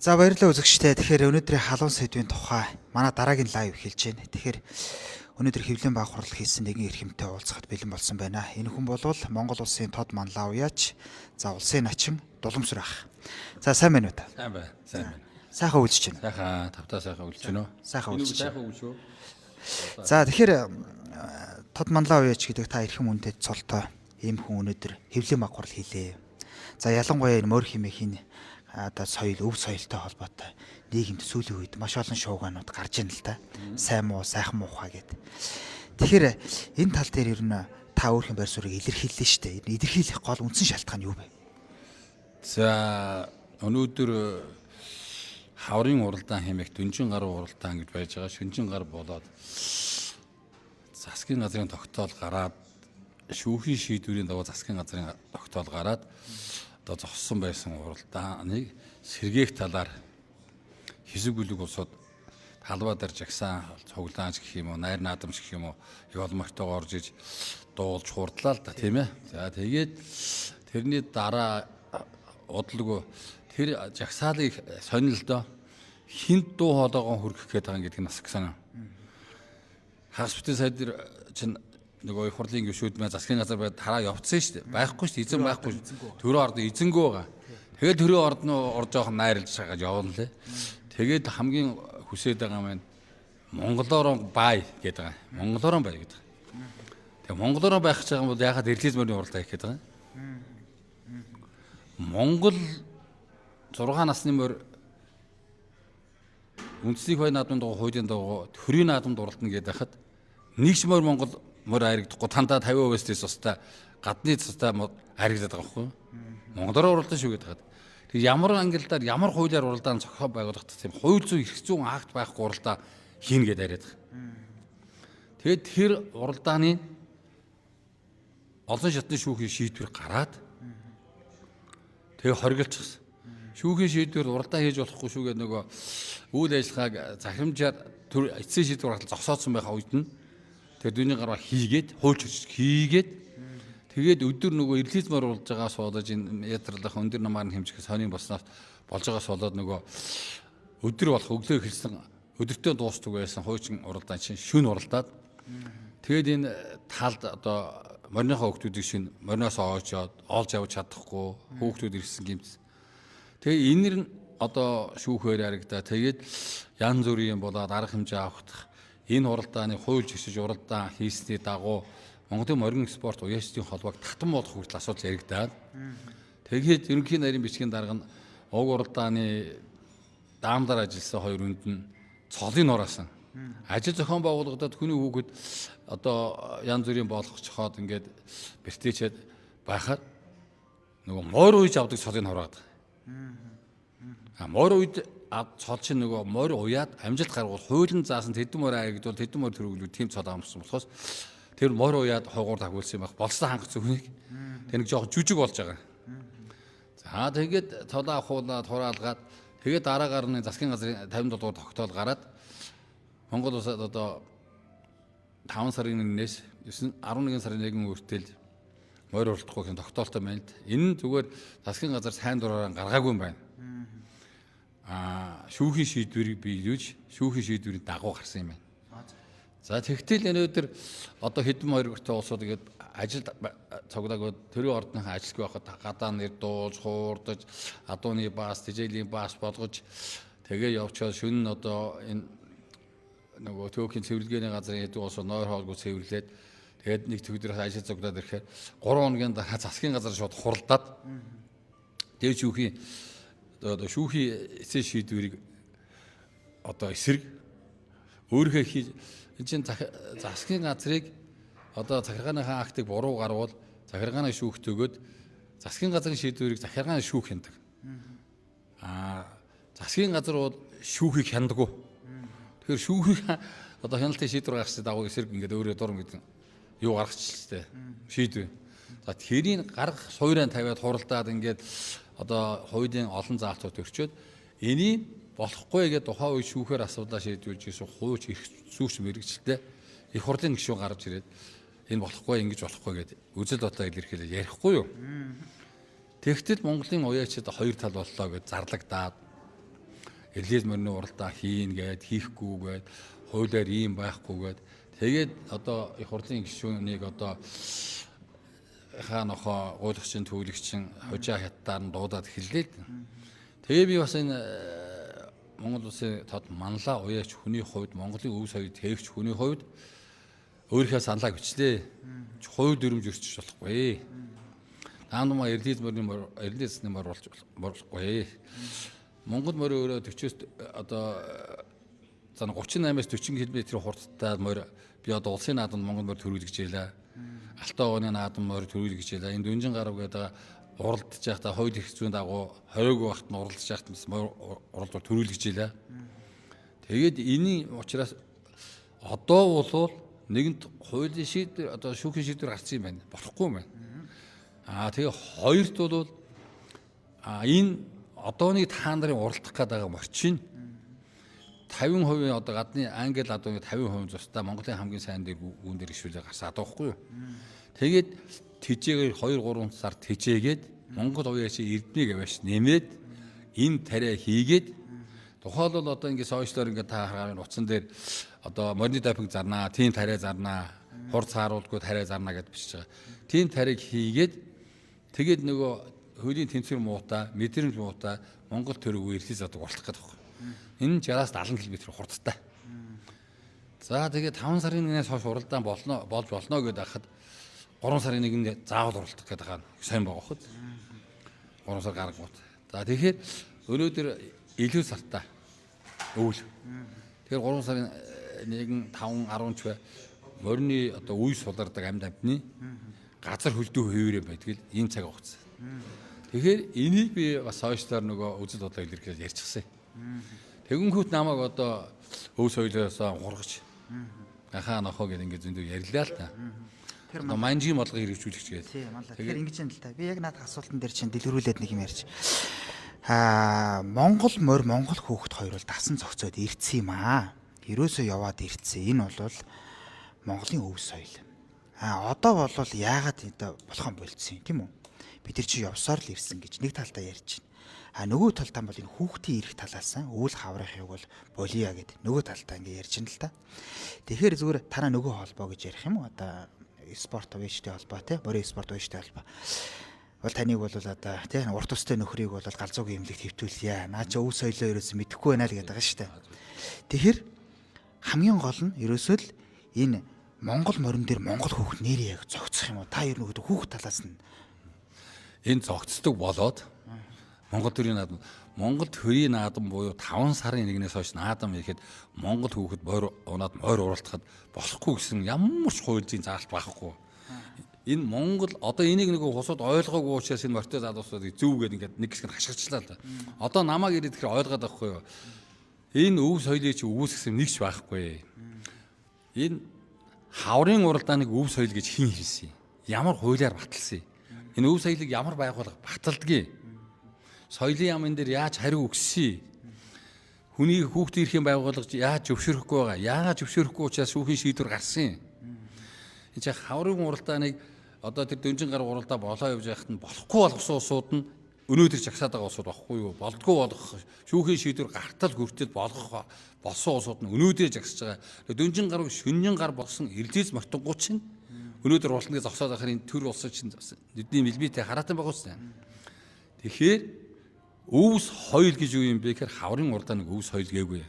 За, баярлалаа, үзэгчдээ. Тэгэхээр өнөөдрийн халуун сэдвийн тухай манай дараагийн live эхэлж байна. Тэгэхээр өнөөдөр хэвлэлийн бага хурал хийсэн нэгэн эрхэмтэй уулзахад бэлэн болсон байна. Энэ хүн бол Монгол улсын тод манлауяач, за, улсын начин Дуламсүр ах. За, сайн байна уу та? Сайн байна. Сайн байна. Сайхан үйлчж байна. Сайхан тавтаа сайхан үлж гинөө. Сайхан үлж. Сайхан үлж үү? За, тэгэхээр тод манлауяач гэдэг та эрхэм үнэтэй цолтой ийм хүн өнөөдөр хэвлэлийн бага хурал хийлээ. За, ялангуяа энэ морь химээхийн одоо соёл, өв соёлтой холбоотой нийгэмд сүүлийн үед маш олон шуугаанууд гарч ийн л да. Сайн муу, сайхан муухай гэд. Тэгэхээр энэ тал дээр ер нь та өөрхийн байр суурийг илэрхийллээ шүү дээ. Энэ илэрхийлэх гол үндсэн шалтгаан юу вэ? За, өнөөдөр хаврын уралдаан хэмээх дүнжин гар уралдаан гэж байж байгаа. Шүнжин гар болоод засгийн газрын тогтоол гараад, шүүхийн шийдвэрийн дагуу засгийн газрын тогтоол гараад одоо зогссон байсан уралдааныг сэргээх талаар хэсэг бүлэг улсууд талбай дээр жагсаан цуглаанч гэх юм уу, найр наадамч гэх юм уу, их олон мортойгоо орж иж дуулж хурдлаа л да, тийм ээ. За, тэгээд тэрний дараа удалгүй тэр жагсаалыг сонирхолтой хинт дуу хоолойгоо хүргэх гээд байгаа гэдэг нь бас гисэн. Хагас бүтэн сайд дээр чинь нөгөө их хурлын гишүүд мэ засгийн газар байд хараа явцсан шүү дээ. Байхгүй шүү дээ. Эзэн байхгүй. Төрөө орд эзэнгүү байгаа. Тэгээд төрөө орд нь ор жоохон найрлж байгаа явна лээ. Тэгээд хамгийн хүсээд байгаа маань монголоор бай гэдэг байгаа. Монголоор бай гэдэг. Тэгээ монголоор байх гэж байгаа юм бол яхад эрлиз мөрийн уралдаа хийх гэдэг байгаа. Монгол 6 насны морь үндэсний хой наадмын дагуу, хуулийн дагуу төрийн наадамд уралдана гэдэг хахад нэг ч морь Монгол морь айрагдахгүй, тандаа 50%-аас дээш тустай гадны тустай айрагдаад байгаа байхгүй юу? Монголоор уралдан шүү гэдэг хаад. Тэг ямар ангилдаар, ямар хуулиар уралдаан зохион байгуулах тийм хууль зүйн эрх зүйн акт байхгүй уралдаа хийнэ гэдээ яриад байгаа. Тэгээд тэр уралдааны олон шатны шүүхийн шийдвэр гараад тэгээ хоригдчихсан. Шүүхийн шийдвэр уралдаа хийж болохгүй шүү гэдэг нөгөө үйл ажиллагааг захирамжаар төр эцсийн шийдвэр гаргал зогсоодсон байх үед нь тэр дүүний гараа хийгээд хуульч хийгээд тэгээд өдөр нөгөө эрлиз мор болж байгаа суулаж энэ ятарлах өндөр намаар нь хэмжих сонин болсноос болж байгаа суулаад нөгөө өдөр болох өглөө эхэлсэн өдөртөө дуустдаг байсан хуучин уралдаан чинь шүн уралдаад тэгээд энэ талд одоо мориныхоо хүүхдүүдийг шин мориноос оочоод олж явж чадахгүй хүүхдүүд ирсэн гэмт. Тэгээ энэ нь одоо шүүхээр яригдаа. Тэгээд янз бүрийн юм болоод арга хэмжээ авахдах энэ уралдааны хуульч өсөж уралдаан хийсний дагуу Монголын морин спорт уяачдын холбоог татан болгох хүртэл асуудал яригдаад. Тэгээд ерөнхий нарийн бичгийн дарга нь уг уралдааны даамдаар ажилласан хоёр хүнд нь цолын нураасан. Ажил зохион байгуулагдаад хүний хүүхэд одоо янз бүрийн болгоцоход ингээд бэртээчээд байхаар нөгөө морь уйж авдаг цолыг хураадаг. А морь үед цол чинь нөгөө морь уяад амжилт гаргуул хуулийн заасан тэдэн морь аягдвал тэдэн морь төрөглөө тийм цол амсан болохоос тэр морь уяад хойгуур тагуулсан юм байх болсон хангах зүгнийг тэр нэг жоохон жүжиг болж байгаа. За, тэгээд цолоо авахуулаад хураалгаад тэгээд дараагаар нь засгийн газрын 57 дугаар тогтоол гараад Монгол улсад одоо 5 сарын 1-ээс 9 11 сарын 1 хүртэл морь уралдахгүй гэх тогтоолтой байна. Энэ нь зүгээр засгийн газар сайн дураараа гаргаагүй юм байна. Аа, шүүхийн шийдвэрийг биелүүлж шүүхийн шийдвэрийн дагуу гарсан юм байна. За, тэгтэл өнөөдөр одоо хэдэн морь өртөө улсууд ингээд ажил цуглаагүй төрийн ордныхаа ажилгүй байхад гадаа нэр дуулж хуурдаж адууны баас тэжээлийн баас болгож тэгээ явчаад шөнө нь одоо энэ нөгөө төөхийн цэвэрлэгээний газрын хэдэн улсууд нойр хоолгүй цэвэрлээд тэгээд нэг төгдрөх ажил цуглаад ирэхээр 3 хоногийн дараа засгийн газар шууд хуралдаад тэгээд шүүхийн одоо шүүхийн эцсийн шийдвэрийг одоо эсрэг өөрийнхөө хийж энэ чинь засгийн газрыг одоо захиргааныхаа актыг буруу гарвал захиргааны шүүхт өгөөд засгийн газрын шийдвэрийг захиргааны шүүх хяндаг. Аа, засгийн газар бол шүүхийг хяндаггүй. Тэгэхээр шүүхийг одоо хяналтын шийдвэр гаргасны дагуу эсрэг ингээд өөрөө дурм гэдэг юу гаргачихлээ. Шийдвэр. За, тэрийг гаргах суурийн тавиад хуралдаад ингээд одоо хуулийн олон заалтууд өрчөөд энийг болохгүй гэдэг тухайн үе шүүхээр асуудлаа шийдвэрлэж ирсэн хууч эрх зүйч мэрэгчлээ их хурлын гишүүн гарч ирээд энэ болохгүй, ингэж болохгүй гэдэг үзэл бодлоо илэрхийлээ ярихгүй юу. Тэгтэл Монголын уяачид хоёр тал боллоо гэж зарлагдаад Эрлез морины уралдаан хийн гээд хийхгүй гээд хуулиар ийм байхгүй гээд тэгээд одоо их хурлын гишүүнийг одоо хаа нохоо гуйлагчин түүлэгчин хожаа хятадаар нь дуудаад эхэллээ. Тэгээ би бас энэ Монгол улсын тод манлаа уяач хүний хувьд Монголын өв соёл тэвч хүний хувьд өөрийнхөө саналаа бичлээ. Хувь дүрмж өрчиж болохгүй. Даамдмаа эрлиз морины эрлизний мор болж болохгүй. Монгол морь өөрөө 40-оос одоо за 38-аас 40 км хурдтай морь би одоо улсын наадамд Монгол морь төрүүлж байлаа. Алтан огооны наадам морь төрүүлж байлаа. Энэ дүнжин гарав гэдэг уралдаж байхдаа хууль эрх зүйн дагуу хориогүй багт нь уралдаж байхад морь уралдаар төрүүлж байлаа. Тэгээд энэний учраас одоо болвол нэгэнт хуулийн шийдвэр одоо шүүхийн шийдвэр гарсан юм байна. Болохгүй юм байна. Аа тэгээ хоёрт бол энэ одооны та нарын уралдах гээд байгаа морчин 50% одоо гадны англи адууны 50% зурстай Монголын хамгийн сайн дээр гүн дээр гişүүлээ гарсан адуу байхгүй юу. Тэгээд тэжээгээр 2 3 сар тэжээгээд Монгол уяач эрднийг авааш нэмээд энэ тариа хийгээд тухайлбал одоо ингэ сошиалор ингэ та харгаар утсан дээр одоо морины допинг зарнаа, тийм тариа зарнаа, хур цааруулгүй тариа зарнаа гэдээ бичиж байгаа. Тийм тариаг хийгээд тэгээд нөгөө хуулийн тэнцвэр муутай, мэдрэмж муутай Монгол төрөг үерлээ задаг уралдах гэдэг байхгүй. Энэ нь 60-аас 70 км хурдтай. За тэгээд 5 сарын 1-ээс хойш уралдаан болно болж болно гэдээ хахад 3 сарын 1-нд заавал уралдах гэдэг байгаа сайн байгаа хөө. 3 сар гаргууд. За тэгэхээр өнөөдөр илүү сартаа өвөл. Тэгэхээр 3 сарын 1 5 10 ч бай морины одоо үе сулардаг амьд амьтны газар хөлдөө хөвөрөө байдаг л ийм цаг хугацаа. Тэгэхээр энийг би бас сошиалар нөгөө үзэл бодлоо илэрхийлж ярьчихсан. Тэгэнгүүт намайг одоо өв соёлоос ухаргаж гахаа нохоо гэдэг ингээд зөндөө ярьлаа л та. Тэр Одоо манжийн бодлого хэрэгжүүлэгч гэдэг. Тийм маллаа. Тэгэхээр ингэж юм л та. Би яг наадах асуултан дээр чинь дэлгэрүүлээд нэг юм ярьж. Аа, Монгол морь Монгол хүүхэд хоёр бол дасан зохицоод ирсэн юм аа. Ерөөсөө яваад ирсэн. Энэ бол Монголын өв соёл. Аа, одоо бол яагаад энэ болохон болцсон юм тийм үү? Бид нар чи явсаар л ирсэн гэж нэг талдаа ярьж байна. А нөгөө талдаа бол энэ хүүхдийн эрх талаас өвөл хаврахыг бол болиа гэд нөгөө талдаа ингэ ярьж байна л та. Тэгэхээр зүгээр танаа нөгөө холбоо гэж ярих юм уу? Одоо спорт уяжтай холбоо тий, морин спорт уяжтай холбоо. Бол таныг бол одоо тий урт устай нөхрийг бол галзуугийн эмнэлэгт хэвтүүлье. Наа чи өв соёлоо ерөөсөө мэдэхгүй байна л гэдэг байгаа шүү дээ. Тэгэхээр хамгийн гол нь ерөөсөө л энэ Монгол морин дээр Монгол хүүхд нэрээ яг зогцох юм уу? Та ер нь хүүхд талаас нь Энэ зогцдог болоод Монгол төрийн наадам Монгол төрийн наадам буюу 5 сарын 1-ээс хойш наадам ирэхэд Монгол хүүхэд морь унаад морь уралдахад болохгүй гэсэн ямар ч хууль зүйн заалт байхгүй. Энэ Монгол одоо энийг нэг хусууд ойлгоогүй учраас энэ морьтой залуусуудыг зөв гэдэг ингээд нэг хэсэг нь хашгирчлаа л да. Одоо намайг ирээд тэгэхээр ойлгоод байхгүй юу? Энэ өв соёлыг чи үүсгэсэн нэг ч байхгүй. Энэ хаврын уралдааныг өв соёл гэж хэн хэлсэн? Ямар хуулиар баталсан? Энэ өв соёлыг ямар байгууллага баталдгийг? Соёлын яам энэ дээр яаж хариу өгсөн? Хүний хүүхдийн эрхийн байгууллага яаж зөвшөөрөхгүй байгаа? Яагаад зөвшөөрөхгүй учраас шүүхийн шийдвэр гарсан юм? Энэ чинь хаврын уралдааныг одоо тэр дөнжин гар уралдаа болоо явж байхад нь болохгүй болгосон улсууд нь өнөөдөр жагсаад байгаа улсууд багхгүй юу? Болдгоо болгох шүүхийн шийдвэр гартал хүртэл болгох болсон улсууд нь өнөөдөр жагсаж байгаа. Дөнжин гаруй шөнжин гар болсон эрлез мортонгууд чинь өнөөдөр уралдана гэж зогсоод байхаар энэ төр улс чинь бидний мэлбитэй хараатан байгаа үстэй. Тэгэхээр өвс соёл гэж юу юм бэ гэхээр хаврын уралдааныг өвс соёл гээгүй.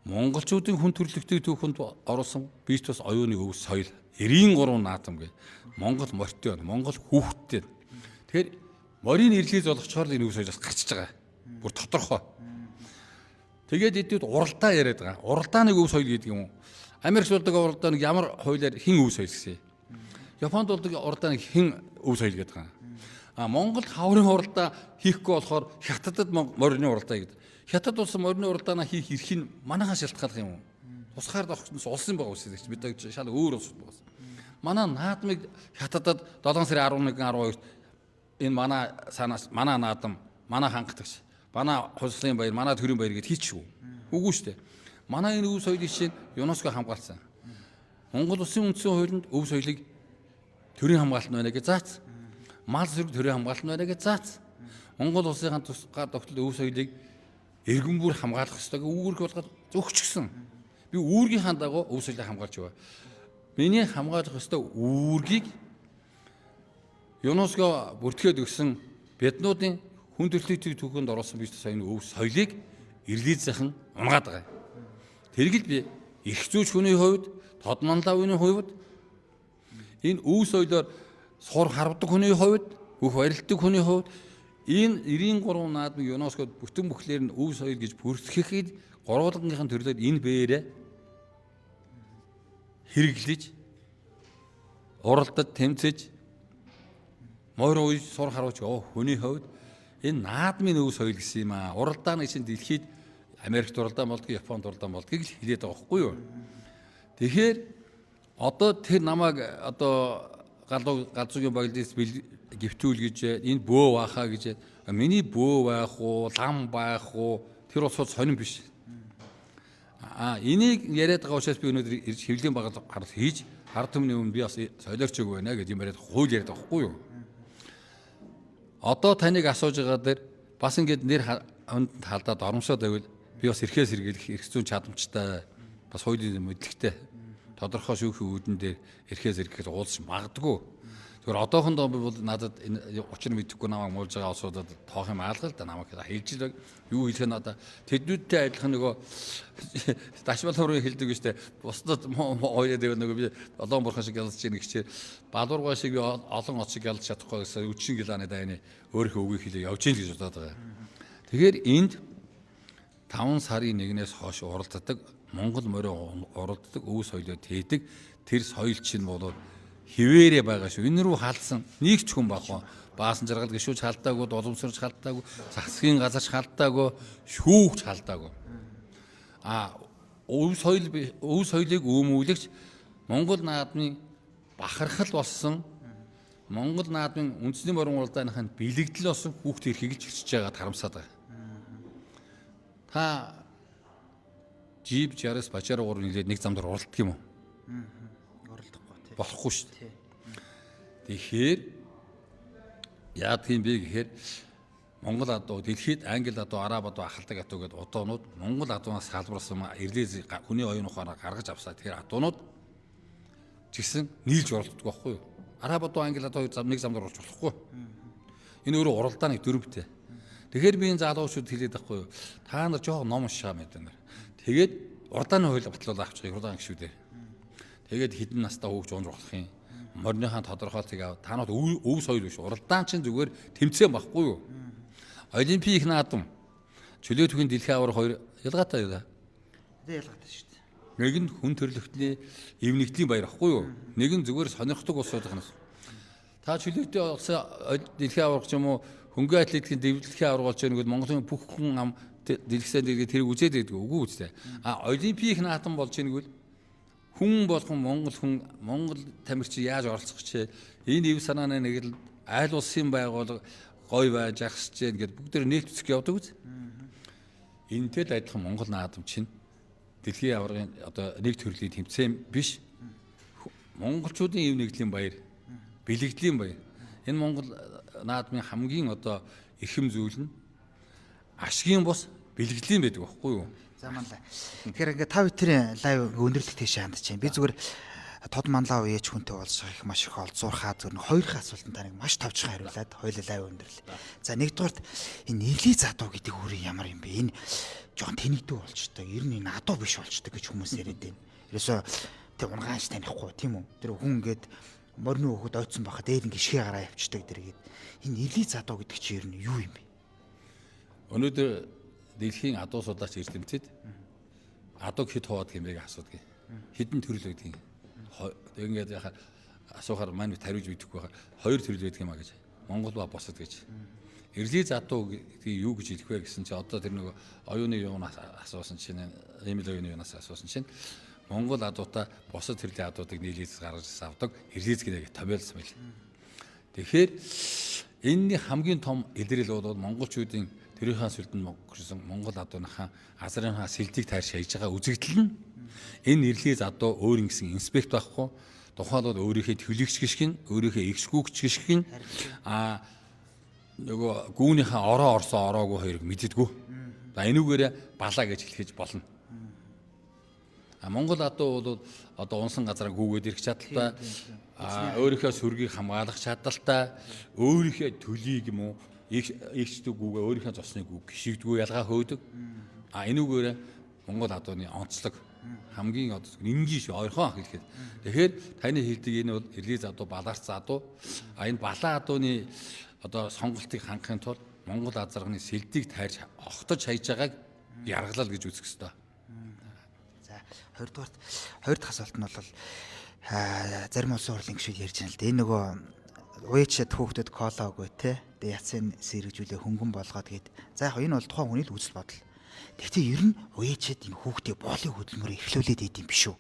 Монголчуудын хүн төрөлхтний түүхэнд оруулсан бие тус оюуны өвс соёл 93 наадам гэ. Монгол морьтой байна. Монгол хүүхэдтэй. Тэгэхээр морийн ирлээ золгочоор л энэ өвс соёлоос гарчиж байгаа. Бүр тодорхой. Тэгээд эдүүд уралдаа яриад байгаа. Уралдааныг өв соёл гэдэг юм уу? Америкт болдог уралдааныг ямар хуулиар хэн өв соёл гэсэн юм? Японд болдог уралдааныг хэн өв соёл гэдэг юм? А Монголд хаврын уралдаа хийхгүй болохоор Хятадд морины уралдаа гэдэг. Хятад улс морины уралдаанаа хийх эрх нь манайхаас шалтгаалах юм уу? Тусгаар тогтсон улсын байгаа үсэг чинь бид шал өөр улс байгаа. Манай наадмыг Хятадд 7 сарын 11 12-т энэ манай санаас манай наадам, манай хангалтагч, манай хувьслын баяр, манай төрийн баяр гэд хийчихв. Үгүй шүү дээ. Манай энэ өв соёлыг чинь ЮНЕСКО хамгаалсан. Монгол улсын үндсэн хуулинд өв соёлыг төрийн хамгаалалт байна гэж заасан. Мал сүрэг төрийн хамгаалалт байна гэж заасан. Монгол улсынхаа тусгаар тогтол өв соёлыг Иргэн бүр хамгаалах ёстойг үүрэг болгоод өгчихсөн. Би үүргийнхаа дагуу өв соёлыг хамгаалж яваа. Миний хамгаалах ёстой үүргийг ЮНЕСКО бүртгээд өгсөн биднүүдийн хүн төрөлхтний түүхэнд оруулсан биш соёлын өв соёлыг ирлийзийнхэн унгаад байгаа. Тэргэл би эрх зүйч хүний хувьд, тод манлай хүний хувьд энэ өв соёлоор сур харвдаг хүний хувьд, бүх барилддаг хүний хувьд энэ 93 наадмыг ЮНЕСКОд бүтэн бүхлээр нь өв соёл гэж бүртгэхэд гурвалгийнхын төрлөөр энэ бээрэ хэрэглэж уралдаж тэмцэж морь уй сур харуулж явах хүний хувьд энэ наадмын өв соёл гэсэн юм аа. Уралдааны чинь дэлхийд Америкт уралдаан болдгийг, Японд уралдаан болдгийг л хэлээд байгаа байхгүй юу? Тэгэхээр одоо тэр намайг одоо галзуу галзуугийн баглаас гівтүүл гэж энэ бөө баахаа гэж миний бөө байх уу, лам байх уу тэр бол сонин биш. А энийг яриад байгаа учраас би өнөөдөр ирж хэвлэлийн багал гарал хийж ард түмний өмнө би бас солиорч өг байна гэж юм яриад хууль яриад байгаа байхгүй юу? Одоо таныг асууж байгаа дээр бас ингээд нэр хүнд халдаад оромшоод байвал би бас эрхээс сэргийлэх эрх зүйн чадамжтай бас хуулийн мэдлэгтэй тодорхой шүүхийн үүдэн дээр эрхээс сэргийлэх уулзч магадгүй. Тэгэхээр одоохондоо би бол надад энэ учир мэдэхгүй намайг муулж байгаа улсуудад тоох юм аалга л да намайг хэлж л юу хэлэх нь одоо тэднүүдтэй адилхан нөгөө дашмал руу хэлдэг нь штэ бусдад хоёроо дээр нөгөө би долоон бурхан шиг ялж чинь гэчээр балуургай шиг би олон от шиг ялж чадахгүй гэсэн үдшин гэлааны дайны өөрийнхөө үгийг хэлээ явж гин гэж бодоод байгаа. Тэгэхээр энд 5 сарын 1-ээс хойш уралддаг Монгол морио уралддаг өв соёлоо тээдэг тэр соёл чинь болоод хിവэрэ байгаа шүү. Энэ рүү халдсан нэг ч хүн байхгүй. Баасан жаргал гişүүч халдаагүй, доломсорч халдаагүй, засгийн газарч халдаагүй, шүүгч халдаагүй. А өв соёл өв соёлыг өөмөглөгч Монгол наадмын бахархал болсон Монгол наадмын үндэсний морин уралдааныхын бэлэгдэл болсон хүүхд эрхийг л чирчиж байгаа тарамсаад байгаа. Та Jeep 60-аас Pajero 3 нийлээд нэг зам дээр уралддаг юм уу? Уралдахгүй тий. Болохгүй шүү дээ. Тэгэхээр яадаг юм бэ гэхээр Монгол адуу дэлхийд англи адуу, араб адуу, ахалдаг адуу гэдээ одоонууд Монгол адуунаас салбарсан ирлээ хүний оюун ухаанаар гаргаж авсаа. Тэгэхээр адуунууд ч гэсэн нийлж оролддог байхгүй юу? Араб адуу, англи адуу хоёр зам нэг зам дээр орж болохгүй. Энэ өөрөө уралдааны дөрөвтэй. Тэгэхээр би энэ залуучууд хэлээд байхгүй юу? Та нар жоохон ном уншаа мэд нар. Тэгээд уралдааны хууль батлуулаа авчих уралдаан гишүүдээр. Тэгээд хэдэн настай хүүхд унж болох юм. Морьныхаа тодорхойлтыг ав. Та нарт өв соёл биш. Уралдаан чинь зүгээр тэмцээн байхгүй юу? Олимпик наадам чөлөө түүхийн дэлхийн аварга хоёр ялгаатай юу? Тэ ялгаатай шүү дээ. Нэг нь хүн төрөлхтний эвнэгдлийн баяр ахгүй юу? Нэг нь зүгээр сонирхдаг улсуудын. Та чөлөөтэй болсон дэлхийн аварга ч юм уу хөнгөн атлетикийн дэлхийн аварга болж байгаа нэг Монголын бүх хүн ам дэлгэсэн дэргээ тэрийг үзээд байдаг үгүй үстэй. А олимпик наадам болж байгаа нэг хүн болгон Монгол хүн Монгол тамирчин яаж оролцох ч энэ ив санааны нэг л айл улсын байгууллага гой байж ахсаж гэн гэд бүгд тэр нээлт үзэх явдаг үз. Энтэй л адилхан Монгол наадам чинь дэлхийн аваргын одоо нэг төрлийн тэмцээн биш. Монголчуудын ив нэгдлийн баяр, бэлэгдлийн баяр. Энэ Монгол наадмын хамгийн одоо эрхэм зүйл нь ашигын бус бэлэгдлийн байдаг байхгүй юу? За манлаа. Тэгэхээр ингээ та бүхэн лайв өндөрлөх тийш хандж байна. Би зүгээр тод манлаа үеэж хүнтэй уулзах их маш их олзуурхаа зүгээр нэг хоёр асуултанд таныг маш товчхон хариулаад хоёулаа лайв өндөрлөө. За нэгдүгээрт энэ нэвлий задуу гэдэг үр ямар юм бэ? Энэ жоохон тэнэгдүү болчтой. Ер нь энэ адуу биш болчтой гэж хүмүүс яриад байна. Ерөөсөө тэг унгаанч танихгүй тийм үү? Тэр хүн ингээд морины хөхөд ойцсон байхад дээр ингээ шигэ гараа явчдаг дэргээд энэ нэвлий задуу гэдэг чинь ер нь юу юм бэ? Өнөөдөр дэлхийн адуу судлаач эрдэмтэд адууг хэд хуваадаг юм бэ гэж асуудаг. Хэдэн төрөл байдаг юм. Ингээд яхаа асуухаар маань бит хариулж мэдэхгүй байхаар хоёр төрөл байдаг юм а гэж. Монгол ба бусад гэж. Эрлийн задуу гэдгийг юу гэж хэлэх вэ гэсэн чинь одоо тэр нөгөө оюуны юунаас асуусан чинь Эмил оюуны юунаас асуусан чинь Монгол адуутай бусад төрлийн адуудыг нийлүүлж гаргаж авдаг эрлиз гэдэг томьёолсон байл. Тэгэхээр энэний хамгийн том илрэл бол монголчуудын төрийнхаа сүлдэнд өнгөрсөн Монгол адууныхаа азрынхаа сэлдийг тайр шаяж байгаа үзэгдэл нь энэ эрлиз адуу өөр ингэсэн инспект байхгүй тухайлбал өөрийнхөө төлөгч гიშгэн өөрийнхөө эгшгүүгч гიშгэн а нөгөө гүүнийхээ ороо орсоо ороогүй хоёрыг мэддэггүй. За энүүгээрээ балаа гэж хэлэх болно. А Монгол адуу бол одоо унсан газараа гүгээд ирэх чадaltaй, өөрийнхөө сүргийг хамгаалах чадaltaй, өөрийнхөө төлийг юм уу эгчдэг гүгээ өөрийнхөө цосны гүг гიშигдгүү ялгаа хөөдөг. А энүүгээрээ Монгол адууны онцлог хамгийн одоо энгийн шүү ойрхон ах хэлэхэд. Тэгэхээр таны хэлдэг энэ бол эрлиз адуу, балаарц адуу. А энэ балаа адууны одоо сонголтыг хангахын тулд Монгол азарганы сэлдийг тайрч огтож хайж байгааг яргалал гэж үзэх ёстой. За 20 дугаарт 2 дахь асуулт нь бол зарим улсын хурлын гишүүд ярьж байна л да. Энэ нөгөө уячаад хүүхдэд кола өгөө те. Тэгээ яцын сэргэжүүлээ хөнгөн болгоод гээд. За яг энэ бол тухайн хүний л үзэл бодол. Тэгтээ ер нь уячаад энэ хүүхдээ боолын хөдөлмөрөөр эрхлүүлээд идэм юм биш үү?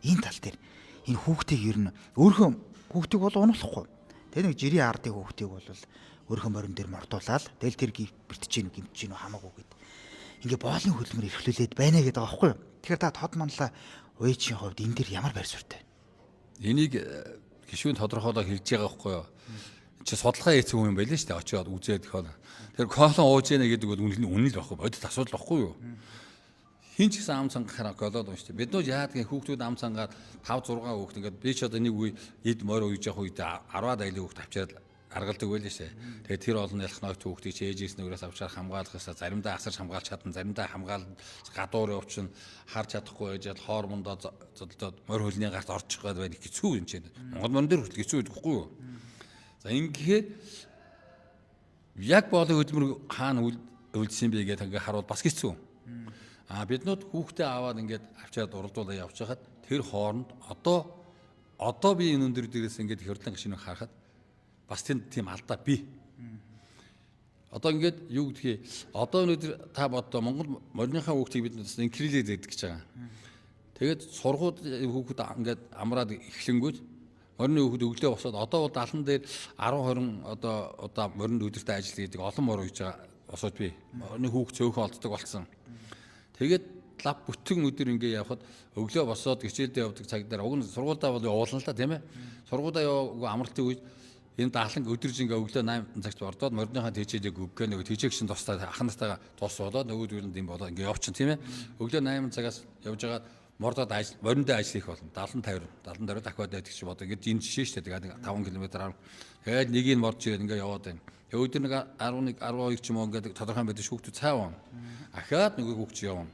Энэ тал дээр энэ хүүхдийг ер нь өөрхөн хүүхдийг бол унуулахгүй. Тэгээ нэг жирийн ардын хүүхдийг бол өөрхөн морин дээр мордуулаад тэгэл тэр бэртэж гин үү гимтэж гин үү хамаагүй гэд. Ингээ боолын хөдөлмөр эрхлүүлээд байна гэдэг байгаа байхгүй юу? Тэгэхээр та тод манлаа уячийн хувьд энэ дэр ямар байр суурьтай вэ? Энийг гишүүн тодорхойлоо хэлж байгаа байхгүй юу? Чи судалгаа хийсэн хүн юм байлээ шүү дээ. Очиод үзээд хол. Тэр колон ууж яана гэдэг бол үнэн үнэн л байхгүй. Бодит асуудал байхгүй юу? Хин ч гэсэн ам цангахаар колоод уншдаг. Бид нөө яадаг хүүхдүүд ам цангаад 5 6 хүүхд ингээд би ч одоо нэг үе эд морь уйж явах үед 10-аад айлын хүүхд авчираад аргалдаг байлээ шээ. Тэгээд тэр олон ялах ноёт хүүхдийг чи ээжээс нүрээс авчаар хамгаалахсаа заримдаа асарч хамгаалж чадна, заримдаа хамгаал гадуур явчихна, харж чадахгүй байж хоормондоо зодолдоод морь хөлний гарт орчих гээд байна хэцүү юм чинь. Монгол морин дээр хүртэл хэцүү байдаг хгүй юу? За ингэхээр яг боолын хөдөлмөр хаана үлдсэн бэ гэдэг ингээ харуул бас хэцүү. А биднүүд хүүхдээ аваад ингээд авчаад уралдуулаа явж хахад тэр хооронд одоо би энэ өндөр дээрээс ингээд хөрдлөн гişүнийг харахад бас тэнд тийм алдаа бий. Одоо ингээд юу гэдгийг одоо өнөөдөр та боддоо Монгол мориныхаа хүүхдийг бид бас инкрилээд байдаг гэж байгаа. Тэгээд сургууль хүүхэд ингээд амраад эхлэнгүүт морины хүүхэд өглөө босоод одоо бол 70 дээр 10 20 одоо одоо моринд өдөртөө ажил хийдэг олон мор уйж байгаа босоод би. Морины хүүхд цөөхөн олддог болсон. Тэгээд лав бүтэн өдөр ингээ явхад өглөө босоод хичээлдээ явдаг цаг дээр уг нь сургуульдаа бол явуулна л та тийм ээ. Сургуульдаа яваагүй амралтын үед энэ даалан өдөрж ингээ өглөө 8 цагт ордоод мориныхаа тэжээлийг өггөө нөгөө тэжээгчин тустай ах нартайгаа тус болоод нөгөөдөл нь юм болоо ингээ явчин тийм ээ. Өглөө 8 цагаас явж байгаа мордоод ажил мориндоо ажил хийх болно. 70 50 70 50 дахиад байдаг чи бодоо. Ингээд энэ жишээ шүү дээ. Тэгээд 5 км 10. Тэгээд нэгийг морж ирээд ингээ яваад байна. Тэгээд өдөр нэг 11 12 ч юм уу ингээд тодорхой байдаг шүүхтүүд цай уун. Ахаад нөгөө хүүхд чи явна.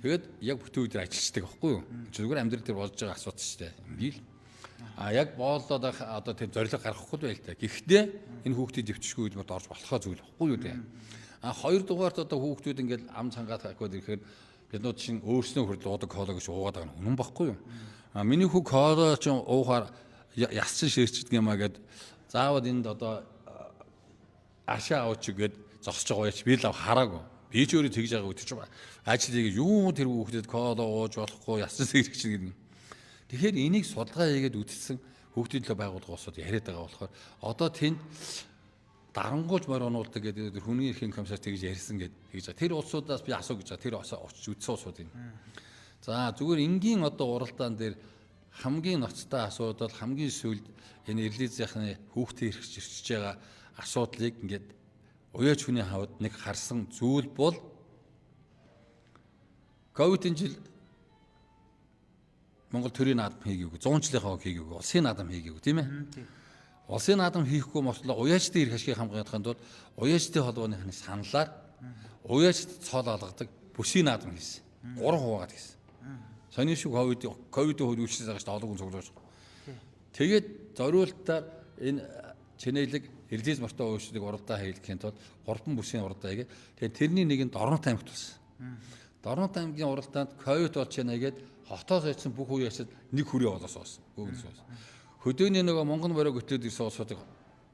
Тэгээд яг бүтэн өдөр ажиллаждаг байхгүй юу? Зүгээр амьдрал дээр болж байгаа асуудал шүү дээ. Ингээл а яг бооллоод одоо тийм зорилго гаргахгүй л байл та. Гэхдээ энэ хүүхдийг дэвтшгүй үед орж болохоо зүйл байхгүй юу те. А хоёр дугаарт одоо хүүхдүүд ингээд ам цангаад хахад ирэхээр биднүүд чинь өөрснөө хүртэл уудаг кола гэж уугаад байгаа нь үнэн баггүй юу? А миний хүү кола чинь уухаар ясчин ширчдэг юм а гэд заавал энд одоо ашаа аваач гэд зогсож байгаа яач би л хараагүй. Би ч өөрөө тэгж байгаа үгүй чинь ажил хийгээ юу тэр хүүхдэд кола ууж болохгүй ясчин сэрч гэдэг. Тэгэхээр энийг судалгаа хийгээд үзсэн хүүхдийн төлөө байгууллага улсууд яриад байгаа болохоор одоо тэнд дарангуйлж морь унуулдаг гэдэг хүний эрхийн комиссар тэгж ярьсан гэдэг тэгж байгаа. Тэр улсуудаас би асуу гэж байгаа. Тэр очиж үзсэн улсууд юм. За зүгээр энгийн одоо уралдаан дээр хамгийн ноцтой асуудал хамгийн сүүлд энэ эрлизийнхны хүүхдийн эрх чирчж байгаа асуудлыг ингээд уяач хүний хавд нэг харсан зүйл бол ковидын жил Монгол төрийн наадам хийгээгүй, 100 жилийнхаа хийгээгүй, улсын наадам хийгээгүй, тийм ээ. Улсын наадам хийхгүй мослоо уяачдын эрх ашигыг хамгаалахын тулд уяачдын холбооны саналаар уяачд цол алгадаг бүсийн наадам хийсэн. 3 хуваагаад хийсэн. Сони шүү ковидын үед үйлчлэж байгаа шүү дээ, олон хүн цуглуулж. Тэгээд зориултаар энэ Чэнэлэг Эрлиз мортой уушдаг уралдаа хийлгэхийн тулд 3 бүсийн уралдаа хийгээд тэгээд тэрний нэг нь Дорнот аймагт болсон. Дорнот аймгийн уралдаанд ковид болж байна гээд хотоос очсон бүх үеэсэд нэг хүрээ болоос болсон. Бөөгнөс болсон. Хөдөөний нөгөө Монгол морийг хөтлөөд ирсэн улсуудыг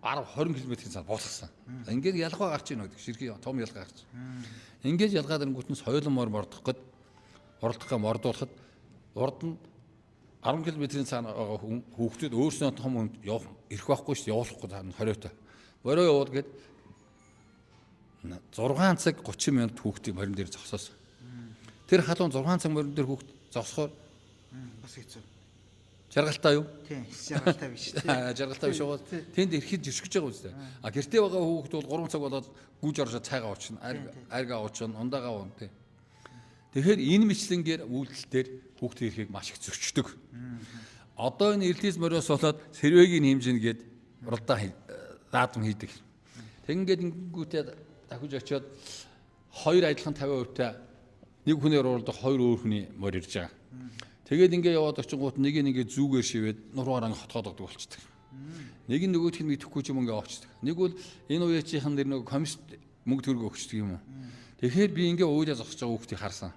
10 20 км-ийн цаана буулгасан. Ингээд ялгаа гарч ийн гэдэг ширхий том ялгаа гарч. Ингээд ялгаа дарангуут нь соёлон мор мордох гээд уралдах га мордуулахад урд нь 10 км-ийн цаана байгаа хүн хүүхдүүд өөрснөө том хүнд явах эрх байхгүй шүү дээ, явуулахгүй цаана хориотой. Морио явуул гээд 6 цаг 30 минут хүүхдийг морин дээр зогсоосон. Тэр халуун 6 цаг морин дээр хүүхд зогсохоор бас хэцүү. Жаргалтай юу? Тийм, жаргалтай биш тий. Жаргалтай биш байгаа. Тэнд ирэхэд жиршгэж байгаа үстэй. А гэртээ байгаа хүүхэд бол 3 цаг болоод гүйж орж цайгаа уучна, аргаа уучна, ундаагаа уун тий. Тэгэхээр энэ мэтлэнгээр үйлдэл дээр хүүхдийн эрхийг маш их зөрчдөг. Одоо энэ эрлиз мориос болоод сэрвэгийн хэмжинэ гээд уралдаан даадам хийдэг. Тэгингээд ингэнгүүтээ дахиж очиод хоёр адилхан 50% та нэг хүнээр уралдах хоёр өөр хүний морь ирж байгаа. Тэгээд ингээ яваад очингууд нэг нь ингээ зүгээр шивээд нуруугаар ингээ хотгоод огдог болчдөг. Нэг нь нөгөөх нь мэдэхгүй ч юм ингээ очдөг. Нэг бол энэ уяачийн нэр нөгөө комист мөнгө төгрөг өгчдөг юм уу. Тэгэхээр би ингээ уйлаа зогсож байгаа хүүхдийг харсан.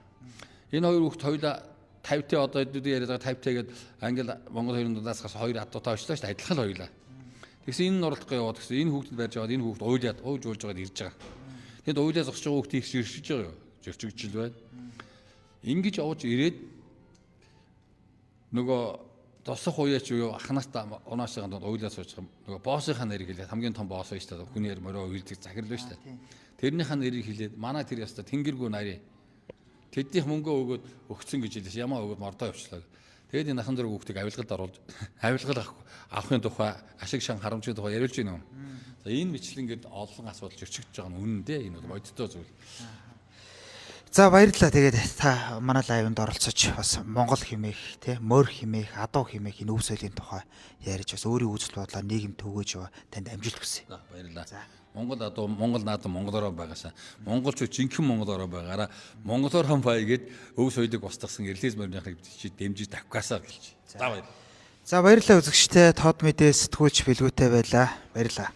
Энэ хоёр хүүхд хоёулаа 50 тэ одоо хэдүүд яриад байгаа 50 тэ гээд англи Монгол хоёрын дундаас гарсан хоёр адуутай очлоо шүү дээ. Адилхан л хоёулаа. Тэгсэн энэ нь уралдахгүй яваад гэсэн энэ хүүхдэд барьж аваад энэ хүүхд уйлаад ууж уулж байгаад ирж байгаа. Тэнд уйлаа зогсож байгаа хүүхдийг иршиж байгаа юу? Зөрчигдөл байна. Ингэж явж ирээд нөгөө тосох уяач юу ахнаас унаашийн дунд уйлаа сууж байгаа нөгөө боссынхаа нэрийг хэлээд хамгийн том босс байж та хүнээр морио уйлдаг захирал байж та. Тэрнийхээ нэрийг хэлээд манай тэр яста тэнгэргүй нарийн тэднийх мөнгөө өгөөд өгцөн гэж хэлсэн. Ямаа өгөөд мордоо явчлаа. Тэгээд энэ ахан зураг хүүхдийг авилгалд оруулж авилгал авахын тухай ашиг шан харамжийн тухай яриулж байна юм. За энэ мэтлэнгээд олон асуудал зөрчигдөж байгаа нь үнэн дээ. Энэ бол бодиттой зүйл. За баярлалаа. Тэгээд та манай лайвнд оролцож бас Монгол хэмээх, тэ морь хэмээх, адуу хэмээх энэ өв соёлын тухай ярьж бас өөрийн үзэл бодлоо нийгэм түгээж яваа танд амжилт хүсье. За баярлалаа. Монгол адуу, Монгол наадам монголороо байгаасаа. Монголчууд жинхэнэ монголороо байгаараа монголоор бай гээд өв соёлыг устгасан эрлиз морийнхыг чи дэмжиж давхгаасаа гэлж. За баярлалаа. За баярлалаа үзэгчтэй тод мэдээ сэтгүүлч бэлгүүтэй байлаа. Баярлалаа.